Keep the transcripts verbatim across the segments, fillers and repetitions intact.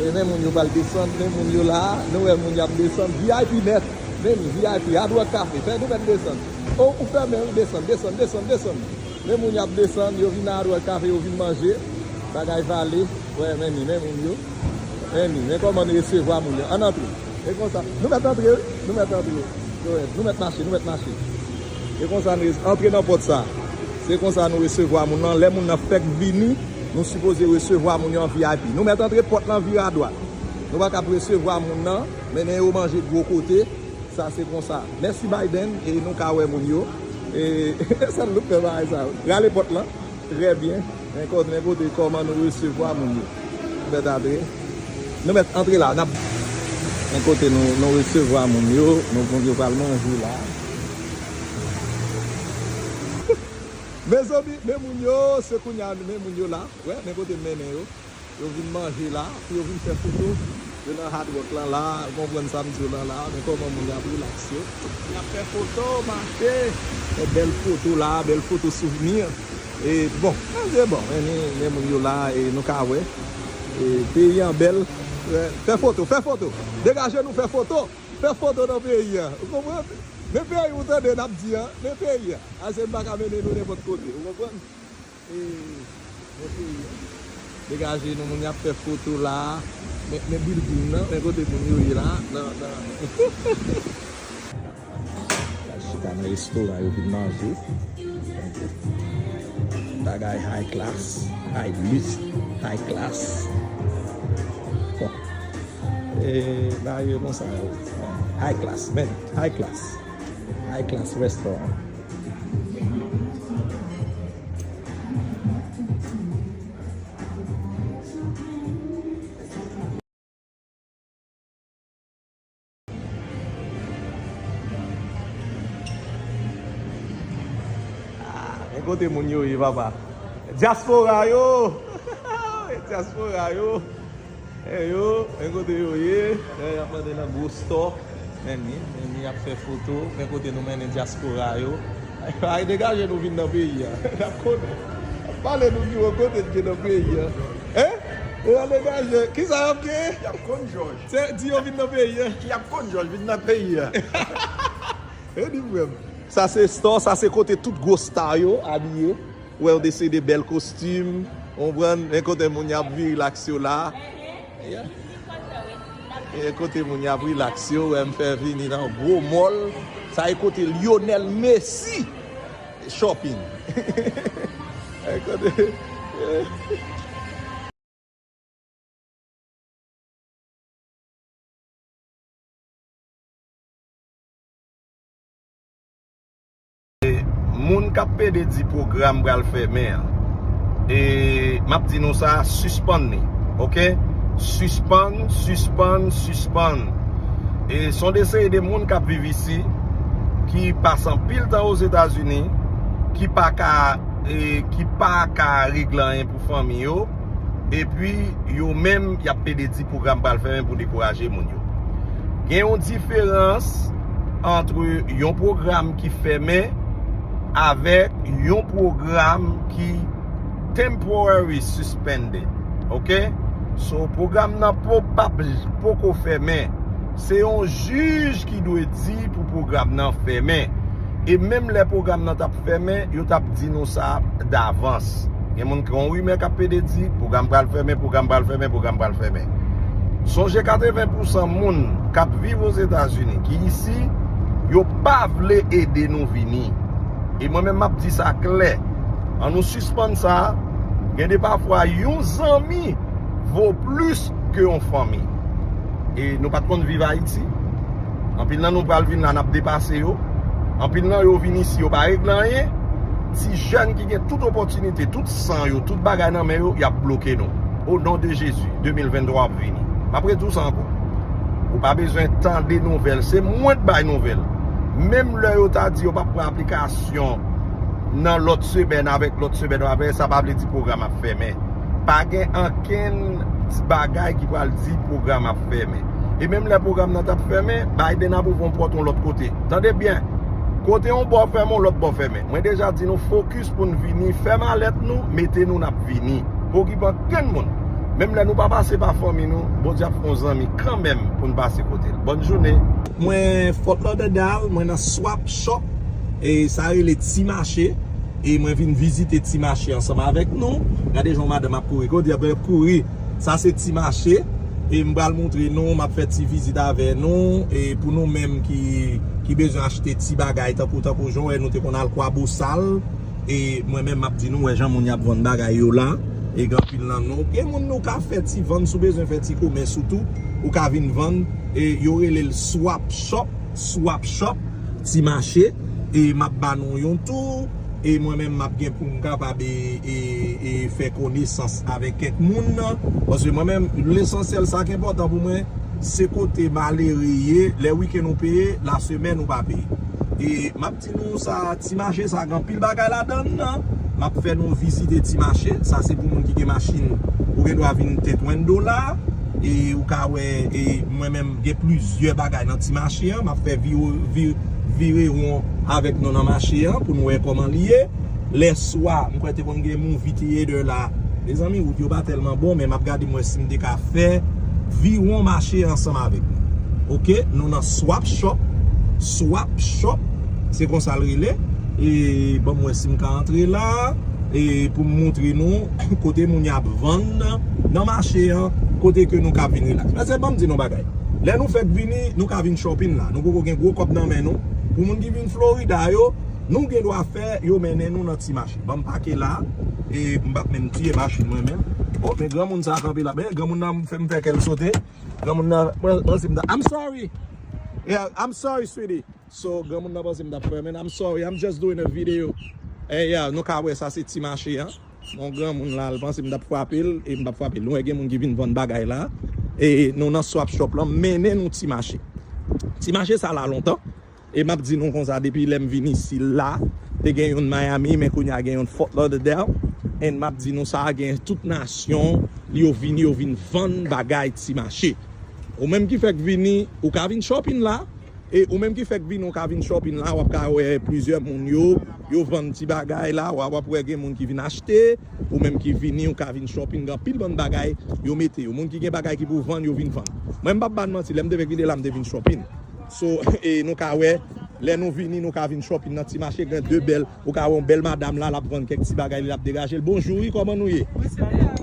E men moun yo pral desann, men moun yo la, nou wè moun y ap desann, V I P nèt, men V I P, Hard Rock Café, fè nou mèt desann. O, ou fèmen wi, desann, desann, desann, desann. Men moun y ap desann, yo vin nan Hard Rock Café, yo vin manje, bagay vale, wè, men ni, men moun yo, men ni, men kòman nou resevwa moun yo. Ann antre. E konsa, nou mèt antre wi, nou mèt antre. Nou mèt mache, nou mèt mache. E konsa nou res- antre nan pòt sa. Se konsa nou resevwa moun nan. Lè moun nan fèk vini, nou sipoze resevwa moun yo an V I P. Nou mèt antre pòt lan vire adwat. Nou pa kab resevwa moun nan, mennen yo manje gwo kote. Sa se konsa. Mèsi Biden, e nou ka wè moun yo. E, sèl nou k fè bagay sa. Rale pòt lan. Trè byen. Men kote, men kote kòman nou resevwa moun yo. Nou mèt antre. Nou mèt antre la. N ap, men kote nou, nou resevwa moun yo. Nou, moun yo pral manje la. Mezanmi, men moun yo, se kounye a, men moun yo la. Wè, men kote m mennen yo. Yo vin manje la, pou yo vin fè foto. Yo nan Hard Rock lan la, ou konprann sa m di w lan la, men kòman moun y ap rilaks yo. Y ap fè foto, mache. Fè bèl foto la, bèl foto souvni. E bon, men se bon, men ni, men moun yo la, e nou ka wè. E peyi an bèl. Fè, fè foto, fè foto. Degaje nou fè foto. Fè foto nan peyi an. Ou konprann? Men peyi ou tande n ap di an, men peyi an. Ase m pa ka mennen nou nenpòt kote, ou konprann? E, men peyi an. Degaje nou, moun y ap fè foto la. Men, men building nan, men kote moun yo ye la. Nan, nan. Chita nan restoran, yo vin manje. Bagay high class, high luxe, high class. Bon. E, bagay yo konsa. High class, men, high class. High class restaurant. Ah, men kote moun yo ye, papa. Dyaspora yo! Dyaspora yo! E yo, men kote yo ye. E, y ap mande nan gwo store. Men ni, men ni ap fè foto. Men kote nou mennen dyaspora yo. Ay, degaje nou vin nan peyi a. N ap konnen. N ap pale nou pi wo kote n gen nan peyi a. Hein? E yo degaje. Kisa y ap gen? Y ap konn jòj. Se di yo vin nan peyi a. Y ap konn jòj vin nan peyi a. E di frè m. Sa se store, sa se kote tout gwo star yo abiye. Wè, w deside bèl kostim, w konprann, men kote moun y ap rilaks yo la. Yeah. Men kote moun y ap rilaks yo, wè, m fè vini nan gwo mall. Sa e kote Lionel Messi shopping. Men kote, Moun k ap pede di pwogram pral fèmen an, e, m ap di nou sa, sispann li, oke? Sispann, sispann, sispann. E, se yon de seri de moun k ap viv isi, ki pase anpil tan Ozetazini, ki pa ka, e, ki pa ka regle anyen pou fanmi yo, epi yo menm, y ap pede di pwogram pral fèmen pou dekouraje moun yo. Gen yon diferans ant yon pwogram ki fèmen avèk yon pwogram ki temporary suspended. Oke? So, pwogram nan po-, p ap j-, poko fèmen. Se yon jij ki dwe di pou pwogram nan fèmen. E menm lè pwogram nan t ap fèmen, yo t ap di nou sa davans. Gen moun ki yon rimè k ap pede di, pwogram pral fèmen, pwogram pral fèmen, pwogram pral fèmen. Sonje katreven pousan moun k ap viv Ozetazini, ki isi, yo pa vle ede nou vini. E mwen menm m ap di sa klè, ann nou sispann sa, gen de pafwa yon zanmi vo plis ke yon fanmi. E nou pa t konn viv Ayiti. Anpil nan nou pral vin la, n ap depase yo. Anpil nan yo vin isi, yo pa regle anyen. Ti jèn ki gen tout opòtinite, tout san yo, tout bagay nan men yo, y ap bloke nou. O non de Jezi, de mil venntwa ap vini. M ap redi w sa ankò. Ou pa bezwen tande nouvèl, se mwen k bay nouvèl. Menm lè yo ta di yo p ap pran aplikasyon nan lòt semèn avèk lòt semèn, sa pa vle di pwogram ap fèmen. Pa gen ankenn ti bagay ki pral di pwogram ap fèmen. E menm lè pwogram nan t ap fèmen, Biden ap ouvri yon pòt yon lòt kote. Tande byen, kote yon bò fèmen, yon lòt bò fèmen. Mwen deja di nou fokis pou n vini, fè malèt nou, mete nou n ap vini. Pa okipe ankenn moun. Menm lè nou pa pase pa fanmi nou, Bondye ap fè yon zanmi kanmenm pou n pase kote l. Bòn jounen. Mwen Fort Lauderdale, mwen nan Swap Shop, e sa rele Ti Mache, e mwen vin vizite Ti Mache ansanm avèk nou. Gade jan yon madanm ap kouri, kote ap kouri. Sa se Ti Mache, e m pral montre nou, m ap fè ti vizit avè nou, e pou nou menm ki, ki bezwen achte ti bagay tankou, tankou jan w wè nou te konn al Kwabosal, e mwen menm m ap di nou, wè jan moun y ap vann bagay yo la, e gen anpil nan nou. Gen moun nou ka fè ti vann, si w bezwen fè ti komès ou tou, ou ka vin vann, e yo rele l Swap Shop, Swap Shop, Ti Mache, e m ap ba nou yon tou, e mwen menm m ap gen pou m kapab e, e, e fè konesans avèk kèk moun nan, paske mwen menm, lesansyèl sa k enpòtan pou mwen, se kote malere ye, lè wikenn ou peye, lasemèn ou pa peye. E m ap di nou sa, Ti Mache sa gen anpil bagay ladan l nan. M ap fè nou vizite Ti Mache. Sa se pou moun ki gen machin. Ou gen dwa vin tèt wendo la. E ou ka wè, e mwen menm gen plizyè bagay nan Ti Mache an. M ap fè vi-, vi-, vire won avèk nou nan mache an pou nou wè kòman li ye. Lè swa, m kwè te konn gen movie theater la. Mezanmi, wout yo pa tèlman bon, men m ap gade m wè si m te ka fè viwon mache ansanm avèk nou. Oke, nou nan Swap Shop. Swap Shop, se konsa l rele. E ban m wè si m ka antre la. E pou m montre nou kote moun y ap vann nan mache an, kote ke nou ka vin rilaks. Paske ban m di nou bagay. Lè nou fèk vini, nou ka vin shopping la. Nou poko gen gwo kòb nan men nou. Pou moun ki vin Florida yo, nou gen dwa fè yo mennen nou nan Ti Mache. Ban m pake la. E m p ap menm tiye machin mwen menm. Oh, men granmoun sa kanpe la. Men granmoun nan fè m fè kè l sote. Granmoun nan, mwen, mwen se m ta, I'm sorry. Yeah, I'm sorry, sweetie. So, granmoun nan panse m t ap fè, man, I'm sorry, I'm just doing a video. Eh, yeah, nou ka wè sa se Ti Mache an. Yon granmoun la, l panse m t ap frape l, e m p ap frape l. Nou wè gen moun ki vin vann bagay la. E nou nan Swap Shop lan, mennen nou Ti Mache. Ti Mache sa la lontan. E m ap di nou konsa, depi lè m vin isi la, te gen youn Miami, men kounye a gen youn Fort Lauderdale. And m ap di nou sa, gen tout nasyon, yo vini, yo vin vann bagay Ti Mache. Ou menm ki fèk vini, ou ka vin shopping la. E ou menm ki fèk vini, ou ka vin shopping la, w ap ka wè plizyè moun yo, yo vann ti bagay la, w ap, w ap wè gen moun ki vin achte, ou menm ki vini, ou ka vin shopping, gen anpil bann bagay yo mete yo. Moun ki gen bagay ki pou vann, yo vin vann. Mwen, m p ap ba n manti, lè m te fèk vini la, m te vin shopping. So, e nou ka wè, lè nou vini, nou ka vin shopping nan Ti Mache, gen de bèl, ou ka wè yon bèl madanm la, l ap vann kèk ti bagay, l ap degaje l. Bonjou, wi, kòman nou ye?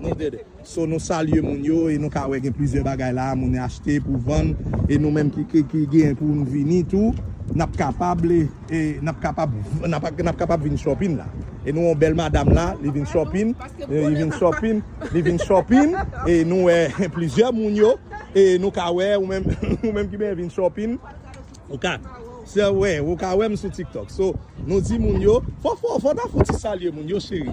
Nou dede. So, nou salye moun yo, e nou ka wè gen plizyè bagay la, moun achte pou vann, e nou menm ki, ki, ki gen pou n vini tou, n ap kapab, e, e n ap kapab, n ap, n ap kapab vin shopping la. E nou yon bèl madanm la, li vin shopping, e, li vin shopping, li vin shopping, e nou wè plizyè moun yo, e nou ka wè, ou menm, ou menm ki bezwen vin shopping, ou ka, se, wè, ou ka wè m sou TikTok. So, nou di moun yo, fò, fò, fò ta fouti salye moun yo, cheri.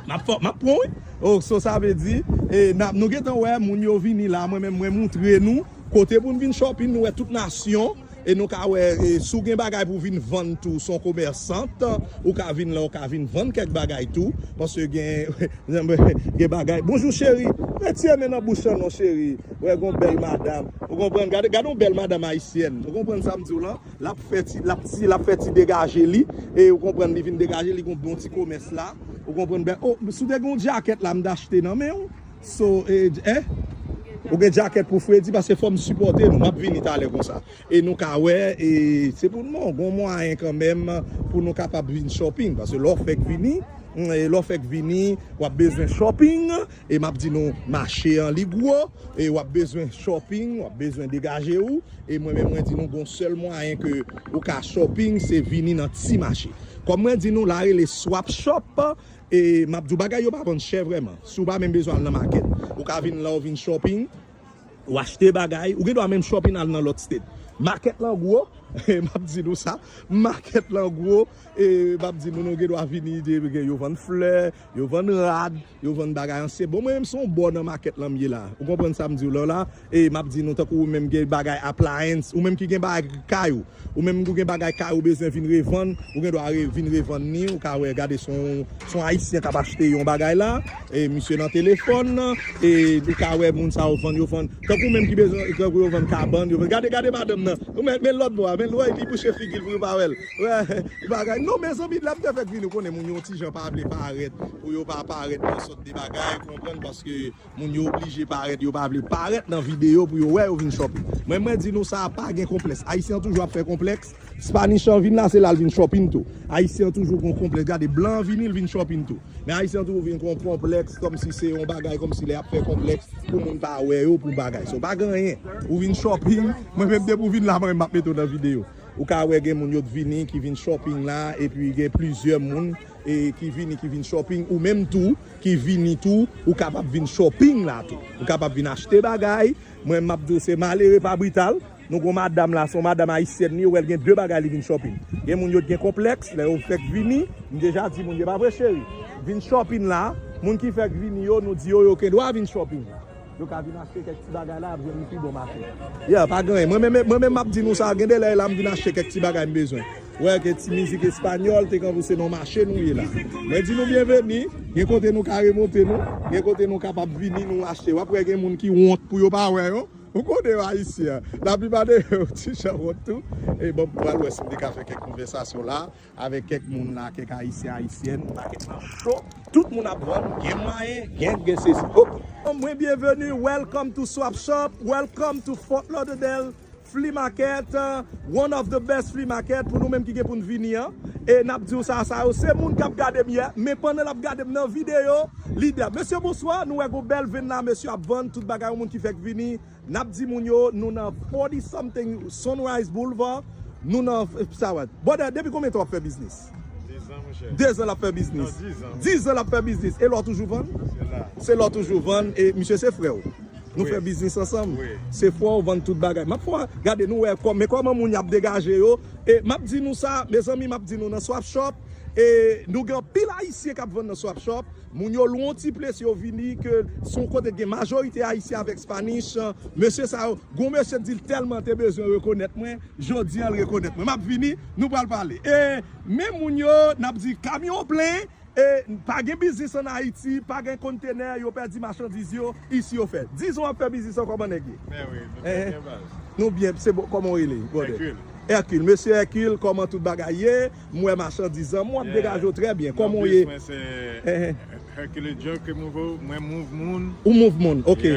M ap fò, m ap pran, wi. Oh, so sa vle di, e, n ap, nou gentan wè moun yo vini la, mwen menm, mwen montre nou, kote pou n vin shopping, nou wè tout nasyon, e nou ka wè, e, si w gen bagay pou vin vann tou, s on komèsant, ou ka vin la, ou ka vin vann kèk bagay tou, paske gen, gen bagay. Bonjou, cheri. Retire men nan bouch lan non, cheri. Wè, gon bèl madanm. Ou konprann? Gade, gade yon bèl madanm ayisyèn. Ou konprann sa m di w lan? L ap fè ti, l ap ti, l ap fè ti degaje li. E ou konprann, li vin degaje, li gon bon ti komès la. Ou konprann byen? Oh, si w te gen yon djakèt la, m t achte nan men w. So, e, eh? Ou gen djakèt pou fredi, paske fò m sipòte nou. M ap vini talè konsa. E nou ka wè, e se pou nou, gon mwayen kanmenm pou nou kapab vin shopping. Paske lè w fèk vini, mm, e lè w fèk vini, w ap bezwen shopping. E m ap di nou, mache an li gwo. E w ap bezwen shopping, w ap bezwen degaje w. E mwen menm, mwen di nou, gon sèl mwayen ke ou ka shopping, se vini nan Ti Mache. Kòm mwen di nou, la rele Swap Shop. E m ap di w, bagay yo pa vann chè vrèman. Si w pa menm bezwen al nan makèt, ou ka vin la, ou vin shopping, ou achte bagay, ou gen dwa menm shopping al nan lòt state. Makèt lan gwo, e m ap di nou sa, makèt lan gwo, e m ap di nou, nou gen dwa vini, de, yo vann flè, yo vann rad, yo vann bagay an se bon. Mwen menm se yon bò nan makèt lan m ye la. Ou konprann sa m di w la la? E m ap di nou tankou ou menm gen bagay appliance, ou menm ki gen bagay kay ou, ou menm ou gen bagay kay ou bezwen vin revann, ou gen dwa re-, vin revann ni, ou ka wè, gade s on, s on ayisyen k ap achte yon bagay la, e misye nan telefòn, e ou ka wè moun sa yo vann, yo vann, tankou menm ki bezwen, tankou yo vann kabann, yo vann, gade, gade madanm nan, ou men, men lòt bò a, Men lè li bouche figi l pou yo pa wè l. Wè, bagay. Non, mezanmi, lè m te fèk vini, ou konnen moun yo ti jan pa vle parèt, pou yo pa parèt nan sòt de bagay, ou konprann, paske moun yo oblije parèt, yo pa vle parèt nan videyo pou yo wè yo vin shopping. Mwen, mwen di nou sa, pa gen konplèks. Ayisyen an toujou ap fè konplèks. Spanish an vin la, se la l vin shopping tou. Ayisyen an toujou gon konplèks. Gade, blan an vini, l vin shopping tou. Men Ayisyen an toujou vin gon konplèks, kòmsi se yon bagay, kòmsi lè y ap fè konplèks pou moun pa wè yo, pou bagay. So, pa gen anyen. Ou vin shopping, mwen menm depi w vin la, mwen m ap mete w nan videyo. Ou ka wè gen moun yo t vini, ki vin shopping la, epi gen plizyè moun e ki vini, ki vin shopping, ou menm tou, ki vini tou, ou kapab vin shopping la tou. Ou kapab vin achte bagay. Mwen, m ap di w, se malere pa brital. Nou gon madanm la, se yon madanm ayisyèn li, ou wè l gen de bagay li vin shopping. Gen moun yo t gen konplèks, lè yo fèk vini, m deja di moun yo pa vre cheri. Vin shopping la, moun ki fèk vini yo, nou di yo, yo gen dwa vin shopping la. Yo ka vin achte kèk ti bagay la, y ap jwenn li pi bon mache. Yeah, pa gen anyen. Mwen menm, mwen menm m ap di nou sa, gen de lè la m vin achte kèk ti bagay m bezwen. Wè ke ti mizik espanyòl te konn se nan mache nou ye la. Mwen di nou byenveni, gen kote nou ka remonte nou, gen kote nou kapab vini nou achte. W ap wè gen moun ki wont pou yo pa wè yo. Ou konnen yo ayisyen. Laplipa de yo ti jan wont tou. E bon, m pral wè si m te ka fè kèk konvèsasyon la avèk kèk moun la, kèk ayisyen, ayisyèn, pakèt nan cho. Tout moun ap vann, gen mwayen, gen, gen sesi. Ok. Mwen byenveni, welcome to Swap Shop, welcome to Fort Lauderdale Flea Market, uh, one of the best flea market pou nou menm ki gen pou n vini an. E n ap di w sa, sa yo, se moun k ap gade m yè, men pandan l ap gade m nan videyo, li di, mesye, bonswa, nou wè gon bèl venn la, mesye ap vann, tout bagay, yon moun ki fèk vini, N ap di moun yo, nou nan forty something Sunrise Boulevard, nou nan, sa wè. Brother, depi konbyen tan w ap fè biznis? Dezan, monchè. Dezan l ap fè biznis. Non, dizan. Dizan l ap fè biznis. E lè w toujou vann? Se la. Se lè w toujou vann. E misye se frè w. Nou fè biznis ansanm. Wi. Se frè w vann tout bagay. M ap fè w gade, nou wè kò-, men kòman moun y ap degaje yo. E m ap di nou sa, mezanmi, m ap di nou nan Swap Shop. E nou gen anpil Ayisyen k ap vann nan Swap Shop. Moun yo lwe yon ti ples, yo vini, ke se yon kote gen majorite Ayisyen avèk Spanish. Mesye sa yo, gon mesye di l tèlman te bezwen rekonèt mwen, jodi an l rekonèt mwen. M ap vini, nou pral pale. E, men moun yo, n ap di kamyon plen, e pa gen biznis ann Ayiti, pa gen kontenè, yo pèdi machandiz yo, isi yo fè. Dizon ap fè biznis an, kòman nèg ye? Men wi, nou trè byen baz. Nou byen, se bon, kòman w rele, brother? Hercule. Hercule, mesye Hercule, kòman tout bagay ye? M wè machandiz an, m wè w ap degaje w trè byen. Kòman w ye? Mwen se Hercule Joe ke move, mwen move moun. Ou move moun, ok.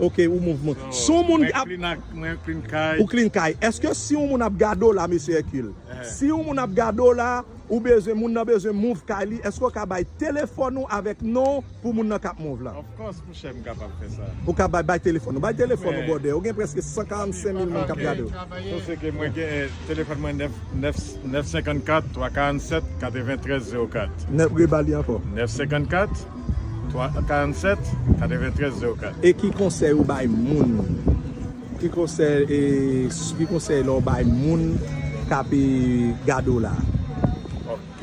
Ok, ou move moun. Si yon moun ap, mwen clean kay. Ou clean kay. Èske si yon moun ap gade w la, mesye Hercule, si yon moun ap gade w la, ou bezwen, moun nan bezwen move kay li, èske w ka bay telefòn ou avèk non pou moun nan k ap move la? Of course, monchè, m kapab fè sa. Ou ka bay, bay telefòn ou. Bay telefòn ou, brother. Ou gen prèske san karannsenk mil moun k ap gade w. Sa se ke mwen gen, eh, telefòn mwen nèf, nèf, nèf senkannkat, twa karannsèt, katreventrèz zewo kat. Nèf, reba li ankò. Nèf senkannkat, twa karannsèt, katreventrèz zewo kat. E ki konsèy ou bay moun? Ki konsèy, e, ki konsèy lè w bay moun k ap, e, gade w la?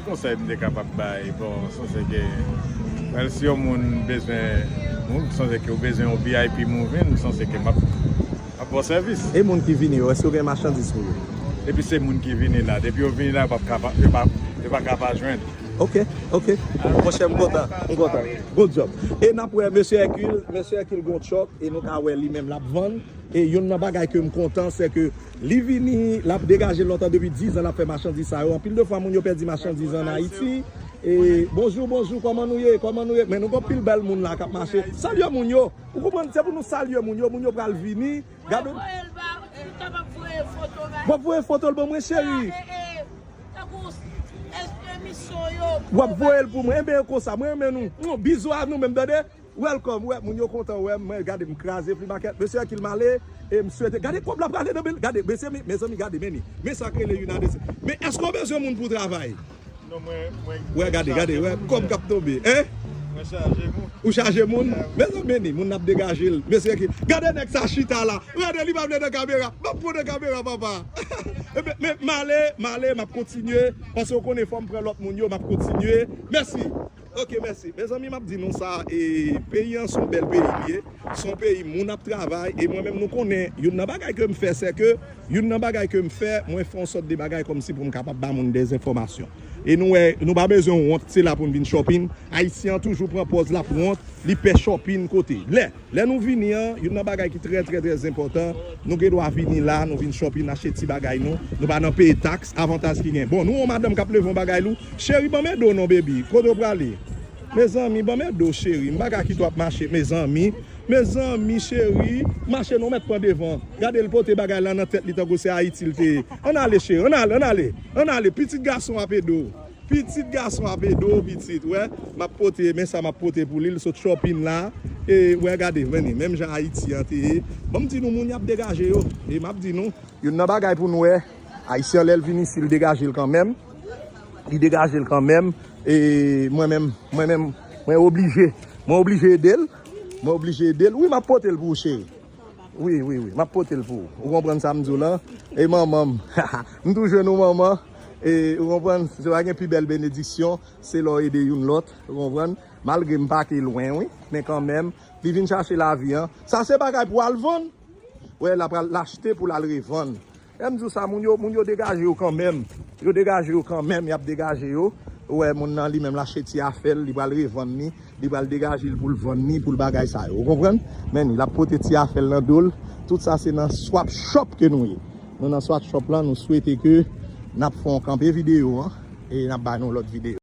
Ki konsèy m te kapab bay? Bon, sanse ke, well, si yon moun bezwen, moun, sanse ke ou bezwen yon V I P moving, sanse ke m ap, m ap ba w sèvis. E moun ki vini yo, èske yo gen machandiz pou yo? Depi se moun ki vini la, depi yo vini la, yo p ap ka pa, yo pa, yo pa ka pa jwenn. Ok, ok. Monchè, m kontan, m kontan. Good job. E n ap wè, mesye Hercule, mesye Hercule gon truck, e nou ka wè li menm l ap vann. E youn nan bagay ke m kontan, se ke li vini, l ap degaje lontan, depi dizan l ap fè machandiz sa yo. Anpil de fwa, moun yo pèdi machandiz an Ayiti. E, bonjou, bonjou, kòman nou ye? Kòman nou ye? Men nou gon pil bèl moun la k ap mache. Salye moun yo. Ou konprann? Se pou nou salye moun yo. Moun yo pral vini. Gade. W ap voye l ba, li kapab voye foto ba. W ap voye foto l ban mwen, cheri. Tankou emisyon yo. W ap voye l pou mwen. Enben, konsa, mwen renmen nou. Bizou a nou menm, tande. Welcome, wè, moun yo kontan wè m, mwen, gade m kraze flea market. Mesye Hercule m ale, e m swete, gade kòb la prale nan men l, gade, mesye, me-, mezanmi, gade, men li. Men sa k rele United States. Men èske w bezwen moun pou travay? Non, mwen, mwen, wè, gade, gade, wè, kòb k ap tonbe, en? Mwen chaje moun. Ou chaje moun? Mezanmi, men li, moun ap degaje l. Mesye Hercule, gade nèg sa chita la. Gade, li pa vle nan kamera. M ap pran nan kamera, papa. Men, men, m ale, m ale, m ap kontinye. Paske w konnen fò m pran lòt moun yo, m ap kontinye. Mèsi. Ok, mèsi. Mezanmi, m ap di nou sa, e, peyi an se yon bèl peyi li ye. Se yon peyi moun ap travay, e mwen menm nou konnen, youn nan bagay ke m fè, se ke, youn nan bagay ke m fè, mwen fè yon sòt de bagay kòmsi pou m kapab ba moun de enfòmasyon. E nou wè, nou pa bezwen wont, se la pou n vin shopping. Ayisyen an toujou pran pòz l ap wont, li pè shopping kote. Lè, lè nou vini an, youn nan bagay ki trè, trè, trè enpòtan, nou gen dwa vini la, nou vin shopping, achte ti bagay nou. Nou pa nan peye taks, avantaj ki gen. Bon, nou wè yon madanm k ap leve yon bagay lou. Cheri, ban m ede w non, baby. Kote w prale? Mezanmi, ban m ede w, cheri. M pa ka kite w ap mache, mezanmi. Mezanmi, cheri, mache non, mèt pran devan. Gade l pote bagay la nan tèt li tankou se Ayiti l te ye. Ann ale, cheri, ann ale, ann ale. Ann ale, pitit gason ap ede w. Pitit gason ap ede w, pitit, wè. M ap pote, men sa m ap pote pou li, l sot shopping la. E, wè, gade, vini, menm jan Ayiti an te ye. Ban m di nou, moun y ap degaje yo. E m ap di nou, youn nan bagay pou nou wè, Ayisyen an lè l vin isi, l degaje l kanmenm. Li degaje l kanmenm. E mwen menm, mwen menm, mwen oblije. Mwen oblije ede l. Mwen oblije ede l. Wi, m ap pote l pou ou, cheri. Wi, wi, wi. M ap pote l pou ou. Ou konprann sa m di w lan? E manman m. M tou jwenn ou manman. E ou konprann? Se pa gen pi bèl benediksyon. Se lè w ede youn lòt. Ou konprann? Malgre m pa te lwen, wi. Men kanmenm, li vin chache lavi an. Sa se bagay pou al vann. Wè, l ap al achte pou l al revann. Lè m di w sa, moun yo, moun yo degaje yo kanmenm. Yo degaje yo kanmenm, y ap degaje yo. Ou wè, moun nan li menm l achte ti afè l, li pral revann li, li pral degaje l pou l vann li, pou l bagay sa yo. Ou konprann? Men li, l ap pote ti afè l nan do l. Tout sa se nan Swap Shop ke nou ye. Nou nan Swap Shop lan, nou swete ke n ap fè yon kanpe videyo an e n ap bay nou lòt videyo.